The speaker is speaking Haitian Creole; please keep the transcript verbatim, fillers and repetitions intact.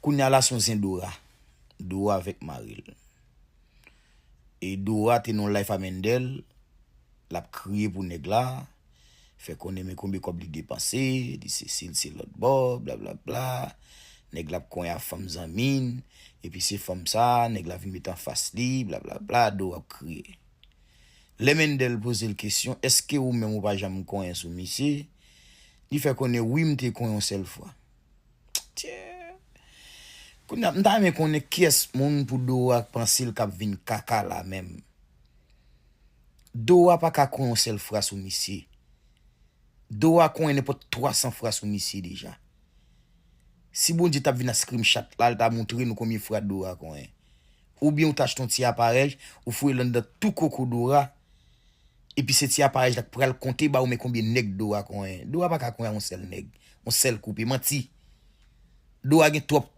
Kounye a la se yon zen Dora. Dora avèk mari l. E Dora te nan live a Mendel, l ap kriye pou nèg la, fè konnen men konbyen kòb li depanse, li se si, li se lòt bò, blablabla. Nèg la ap konyen a fanm zanmi n, epi se fanm sa, nèg la vin met anfas li, blablabla, Dora ap kriye. Lè Mendel poze l kesyon, èske ou menm ou pa janm konyen sou misye? Li fè konnen wi, m te konyen yon sèl fwa. Tye. Kounye a, m ta renmen konnen kiyès moun pou Dora panse l k ap vin kaka la menm. Dora pa ka konyen yon sèl fwa sou misye. Dora konyen nenpòt twa san fwa sou misye deja. Si Bondye t ap vin ak screenshot la, l ta montre nou konbyen fwa Dora konyen. Oubyen ou ta achte yon ti aparèy, ou foure l anndan tou koko Dora, epi se ti aparèy la k pral konte ba ou men konbyen nèg Dora konyen. Dora pa ka konyen yon sèl nèg, yon sèl koupe, manti. Dora gen twòp